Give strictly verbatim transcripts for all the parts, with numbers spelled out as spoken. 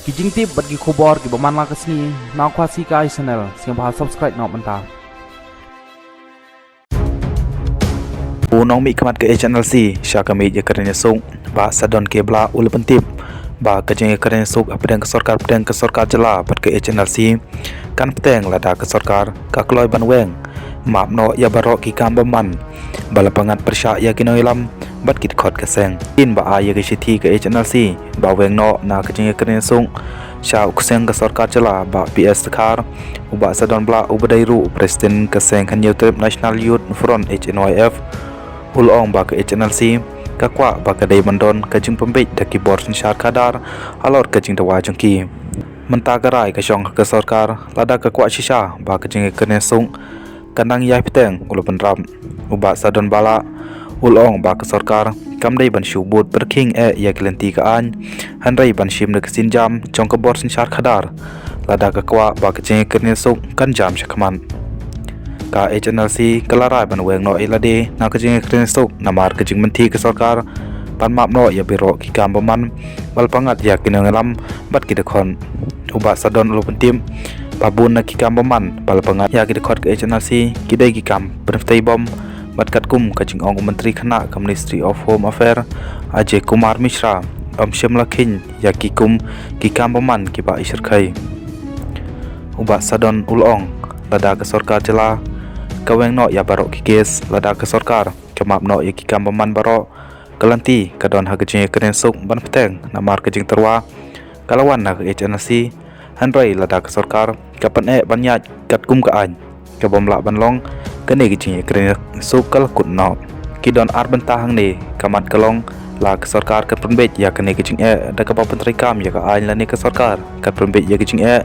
Ki jingtip bad ki khubor kiba man la ka sngi na Khasi Kai Channel, sngewbha subscribe noh mynta. U nongmihkhmat ka H N L C sha ka miej ïakren ïasuk, Bah Sadon K Blah, u la pyntip ba ka jingïakren ïasuk hapdeng ka sorkar, hapdeng ka sorkar jylla bad ka H N L C kan bteng lada ka sorkar ka kloi ban weng map noh ïa baroh ki kam bymman ba la pyngngad pyrshah ïa ki nongïalam bad ki dkhot ka seng. Kin ba ai ïa ka shithi ka H N L C ba weng noh na ka jingïakren ïasuk sha u kseng ka sorkar jylla, Bah P S Dkhar, u Bah Sadon Blah, uba dei ruh u President ka seng Hynñiewtrep National Youth Front, H N Y F, u la ong ba ka H N L C ka kwah ba ka dei ban don ka jingpynbeit da ki bor synshar khadar halor ka jingdawa jong ki. Mynta ka rai ka shong ha ka sorkar, lada ka kwah shisha ba ka jingïakren ïasuk kan dang ïai bteng, u la bynrap. U Bah Sadon Blah u la ong ba ka sorkar kam dei ban shu bud pyrkhing eh ïa ki lynti ka aiñ, hynrei ban shim da ka sienjam jong ka bor synshar khadar lada ka kwah ba ka jingïakren ïasuk kan jam shakhmat. Ka H N L C ka la rai ban weng noh ïa lade na ka jingïakren ïasuk namar ka jingmynthih ka sorkar ban map noh ïa baroh ki kam bymman ba la pyngngad ïa ki nongïalam bad ki dkhot. U Bah Sadon u la pyntip ba bun na ki kam bymman ba la pyngngad ïa ki dkhot ka H N L C ki dei ki kam pynptei bom, bad katkum ka jingong u Myntri Khynnah ka Ministry of Home Affairs, Ajay Kumar Mishra, ym shym la kheiñ ïa ki kum ki kam bymman kiba i shyrkhei. U Bah Sadon u la ong, lada ka sorkar jylla ka weng noh ïa baroh ki kes, lada ka sorkar ka map noh ïa ki kam bymman baroh, ka lynti ka don ha ka jingïakren ïasuk ban bteng namar ka jingtyrwa ka la wan na ka H N L C, hynrei lada ka sorkar ka pyneh ban ïaid katkum ka aiñ ka bym lah ban long, kane ka jingïakren ïasuk ka la kut noh. Ki don ar bynta hangne, ka mat ka long, la ka sorkar kan pynbeit ïa kane ka jingeh da kaba pyntreikam ïa ka aiñ lane ka sorkar kan pynbeit ïa ka jingeh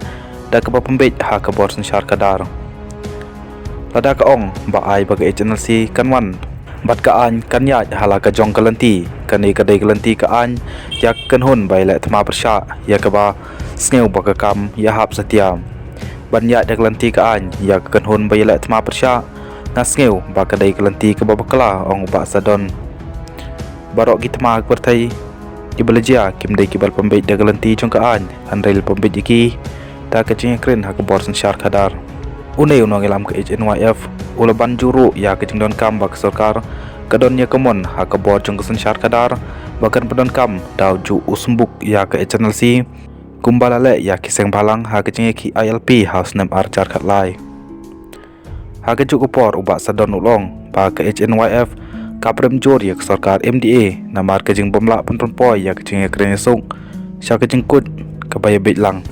da kaba pynbeit ha ka bor synshar khadar. Lada ka ong ba ai ba ka H N L C kan wan bad ka aiñ kan ïaid ha la ka jong ka lynti, kane ka dei ka lynti ka aiñ ïa ka kynhun ba ïaleh thma pyrshah, ïa kaba sngew ba ka kam ïahap satia. Ban ïaid ha ka lynti ka aiñ ïa ka kynhun ba ïaleh thma pyrshah, nga sngew ba ka dei ka lynti kaba bakla, ong u Bah Sadon. Baroh ki thma ha ka pyrthei kiba la jia kim dei kiba la pynbeit da ka lynti jong ka aiñ, hynrei la pynbeit ïa ki da ka jingïakren ha ka bor synshar khadar. Une u nongïalam ka H N Y F u la ban jur ruh ïa ka jingdonkam ba ka sorkar ka don ïa ka mon ha ka bor jong ka synshar khadar ba kan pyndonkam da u juh u symbuk ïa ka H N L C, kumba la leh ïa ki seng bhalang ha ka jingïakhih I L P ha u snem ar hajar khatlai. Ha kajuh ka por u Bah Sadon u la ong ba ka H N Y F ka prem jur ïa ka sorkar M D A namar ka jingbymlah pynpoi ïa ka jingïakren ïasuk sha ka jingkut kaba ïabeit lang.